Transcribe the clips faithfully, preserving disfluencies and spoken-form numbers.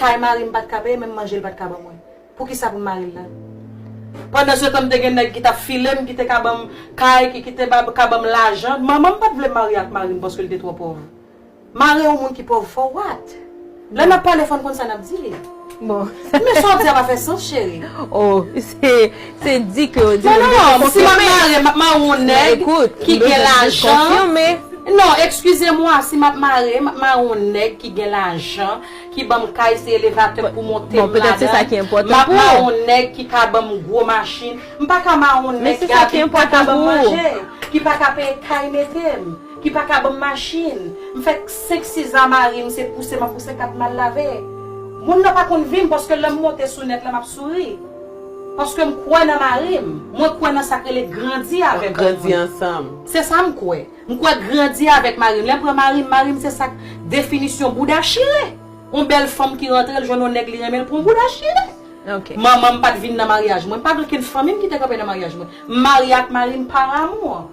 Kay mari m pa t ka peye, menm manje l pa t ka ban mwen. Poukisa pou m mare l la? Pandan se tan, m te gen nèg ki t ap file m, ki te ka ban m kay, ki, ki te ba- ka ban m lajan. Manman m pa t vle m marye ak mari m paske l te twò pòv. Mare yon moun ki pòv for what? Lè n ap pale, fò n konn sa n ap di. Bon. Men sa w di a pa fè sans, cheri. Oh, se se di ke w di. Non, non, non, si m ap mare, m ap mare yon nèg Écoute, ki m gen bezwen lajan. Konfime. Non, excusez-moi, si m ap mare, m ap mare yon nèg ki gen lajan, ki ban m kay, se elevatè pou monte Bon, m petèt se ladan. sa ki enpòtan M ap pou mare ou. Yon nèg ki ka ban m gwo machin. M pa ka mare yon Men nèg se ki sa ap- ki ki pa ka enpòtan ban m pou ou. Manje, ki pa ka peye kay mete m, ki pa ka ban m machin. M fè senk sis zan mari m, se pouse m ap pouse kat m al lave. Moun nan pa konn vi m paske lè m monte sou nèt la, m ap souri. Paske m kwè nan mari m. Mwen kwè nan sa k rele grandi avèk yon Grandi moun. Ansanm. Se sa m kwè. M kwè grandi avèk mari m. Lè m pran mari m, mari m se sa k definisyon bouda chire. Yon bèl fanm ki rantre, l jwenn yon nèg li renmen, l pran yon bouda chire. Ok. Manman m pa t vin nan maryaj mwen. M pa gen okenn fanmi m ki te kanpe nan maryaj mwen. M marye ak mari m par amour.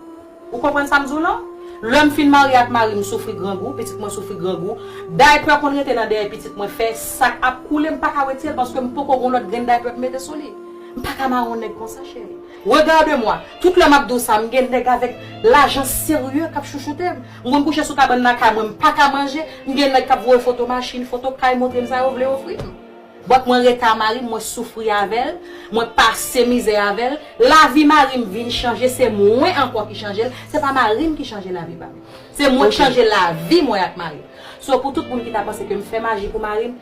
Ou konprann sa m di w lan? Lè m fin marye ak mari m, soufri grangou, pitit mwen soufri grangou. Daypè konn rete nan dèyè pitit mwen, fè sa k ap koule, m pa ka retire l paske m poko gen lòt grenn daypè pou mete sou li. M pa ka mare yon nèg konsa, cheri. Regarde-moi. Tout lè m ap di w sa, m gen nèg avèk lajan serye k ap chouchoute m. M konn kouche sou kabann lakay mwen, m pa ka manje. M gen nèg k ap voye foto machin, foto kay, montre m sa yo vle ofri m. But mwen rete a mari m, mwen soufri avè l, mwen pase mizè avè l. Lavi mari m vin chanje, se mwen ankò ki chanje l. Se pa mari m ki chanje lavi pa m. Se mwen ki chanje lavi mwen ak mari m. So pou tout moun ki ta panse ke m fè maji pou mari m,